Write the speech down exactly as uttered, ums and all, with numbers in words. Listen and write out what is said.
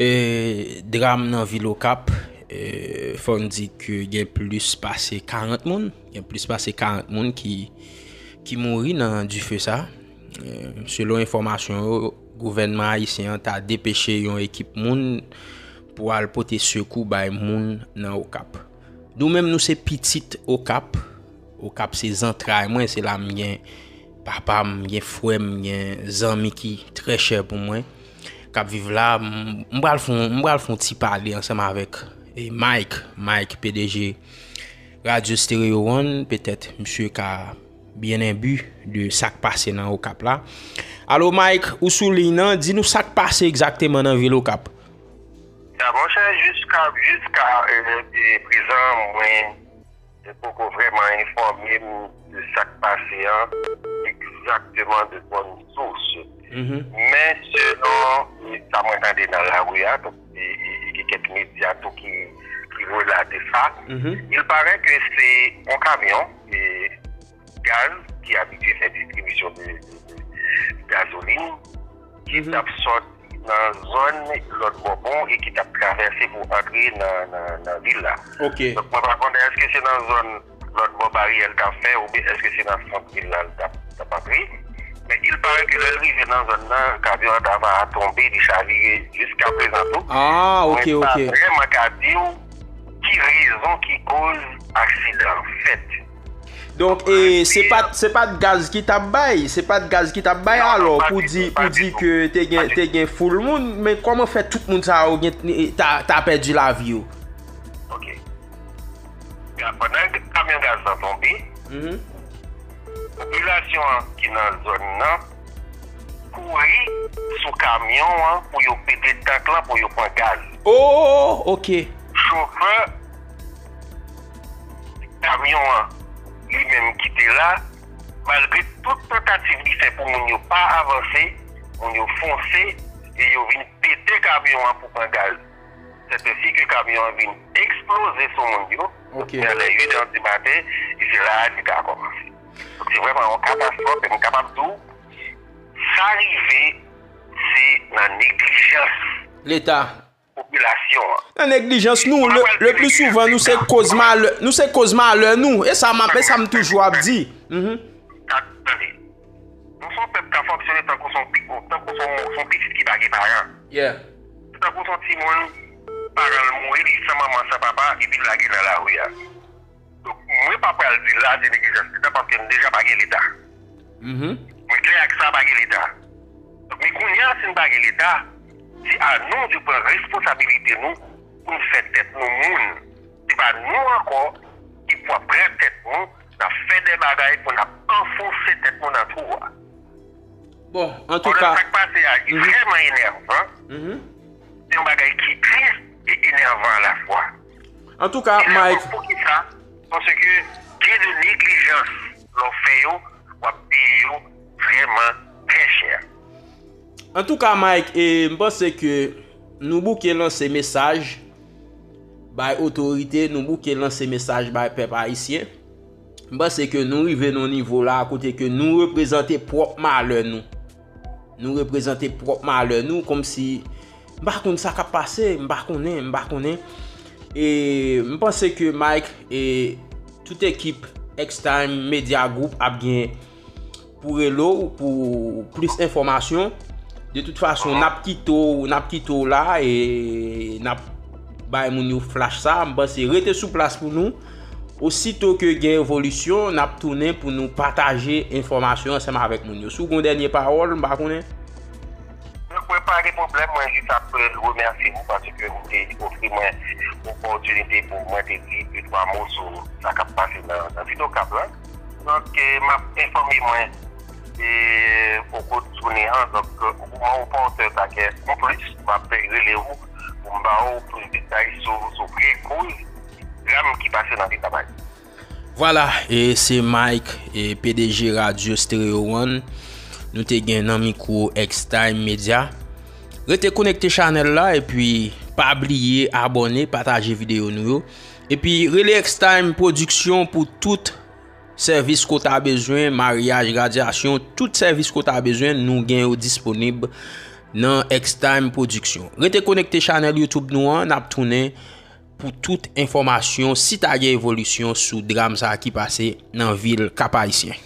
E, dram nan vil Okap, e, fò n di ke gen plis pase karant moun, gen plis pase karant moun ki, ki mouri nan dife sa. E, selon enfòmasyon yo, gouvènman ayisyen an ta depeche yon ekip moun pou al pote sekou bay moun nan Okap. Nou menm, nou se pitit Okap. Okap se zantray mwen, se la m gen papa m, gen frè m, gen zanmi ki trè chè pou mwen, k ap viv la. M, m pral fè yon, m pral fè yon ti pale ansanm avèk, e, Mike, Mike, P D G Radio Stereo One, petèt misye ka byen enbi de sa k pase nan Okap la. Alo, Mike, ou sou liy nan, di nou sa k pase egzakteman nan vil Okap. Ya, monchè, jiska, jiska, e, e, prezan, mwen, yo poko vrèman enfòme m de sa k pase an, egzakteman de bòn sous. Men selon, e, sa mwen tande nan lari a, donk, e, e, e gen kèk medya tou ki, ki relate sa. Il paraît que se yon kamyon, e, gaz ki abitye fè distribisyon de, de, de gazolin ki t ap sòti nan zòn lòt bò pon e ki t ap travèse pou antre nan, nan, nan vil la. Ok. Donk, mwen pa konnen èske se nan zòn lòt bò baryè l t ap fè oubyen èske se nan sant vil la l t ap, t ap antre. Men il paraît que lè l rive nan zòn nan, kamyon an ta va tonbe, li chavire. Jiska prezan tou, ah, ok, mwen pa vrèman ka di w ki rezon ki koz aksidan an fèt. Donk, e, se pa t, se pa t gaz ki t ap bay, se pa t gaz ki t ap bay alò, pou di, pou di ke te gen, te gen foul moun, men kòman fè tout moun sa yo gen, ta, ta pèdi lavi yo? Ok. Ga-, pandan kamyon gaz lan tonbe, popilasyon an ki nan zòn nan kouri sou kamyon an pou yo pete tank lan pou yo pran gaz. Oh, ok. Chofè kamyon an, li menm ki te la, malgre tout tantativ li fè pou moun yo pa avanse, moun yo fonse e yo vin pete kamyon an pou pran gaz. Sèt fi ke kamyon an vin eksploze sou moun yo. Ok. Vè lè uit è di maten, e se la a li ta kòmanse. Donk, se vrèman yon katastwòf, e m kapab di w, sa rive, se nan neglijans Leta. Popilasyon an. Nan neglijans nou, le, le pli souvan, nou se koz malè, nou se koz malè nou. E sa m ap, e sa m toujou ap di. Mhm. Tande. Nou se yon pèp k ap fonksyone tankou se yon pi-, tankou se yon, se yon pitit ki pa gen paran. Yeah. Se tankou se yon timoun, paran l mouri, li san manman, san papa, epi l lage nan lari a. Donk, mwen pa pral di la se neglijans Leta paske n deja pa gen Leta. Mhm. Mwen klè ak sa, pa gen Leta. Donk, men kounye a, si n pa gen Leta, se a nou de pran responsabilite nou pou n fè tèt nou moun. Se pa nou ankò ki pou ap pran tèt nou, n ap fè de bagay pou n ap anfonse tèt nou nan twou a. Bon, antouka, sa k pase a, li vrèman enèvan. Mhm. Se yon bagay ki tris e enèvan alafwa. Antouka, Mike. Poukisa? Paske gen de neglijans lè w fè yo, w ap peye yo vrèman trè chè. Antouka, Mike, e, m panse ke nou bouke lanse mesaj bay otorite, nou bouke lanse mesaj bay pèp ayisyen. M panse ke nou rive nan yon nivo la kote ke nou reprezante pwòp malè nou. Nou reprezante pwòp malè nou, kòmsi m pa konn sa k ap pase, m pa konnen, m pa konnen. E m panse ke Mike e tout ekip X-Time Media Group ap gen pou rele w pou plis enfòmasyon. De tout fason, n ap kite w, n ap kite w la e n ap bay moun yo flash sa. M panse rete sou plas pou nou. Osito ke gen evolisyon, n ap tounen pou nou pataje enfòmasyon ansanm avèk moun yo. Si w gen yon dènye pawòl, m pa konnen. Donk, mwen pa gen pwoblèm, mwen jis ap remèsye nou paske nou te ofri mwen opòtinite pou mwen te di de twa mo sou sa k ap pase nan, nan vil Okap la. Donk, e, m ap enfòme mwen, e, o kou jounen an. Donk, o moman opòtèn sa gen konplis, m ap rele w pou m ba w plis detay sou, sou vrè koz dram ki pase nan vil Okap. Vwala, e se Mike, e P D G Radio Stereo One. Nou te gen nan mikwo X-Time Media. Rete konekte chanèl la, epi pa bliye abòne, pataje videyo nou yo. Epi rele X-Time Production pou tout sèvis ke w ta bezwen, maryaj, radyasyon, tout sèvis ke w ta bezwen, nou gen yo disponib nan X-Time Production. Rete konekte chanèl YouTube nou an, n ap tounen pou tout enfòmasyon si ta gen evolisyon sou dram sa a ki pase nan vil Kap Ayisyen.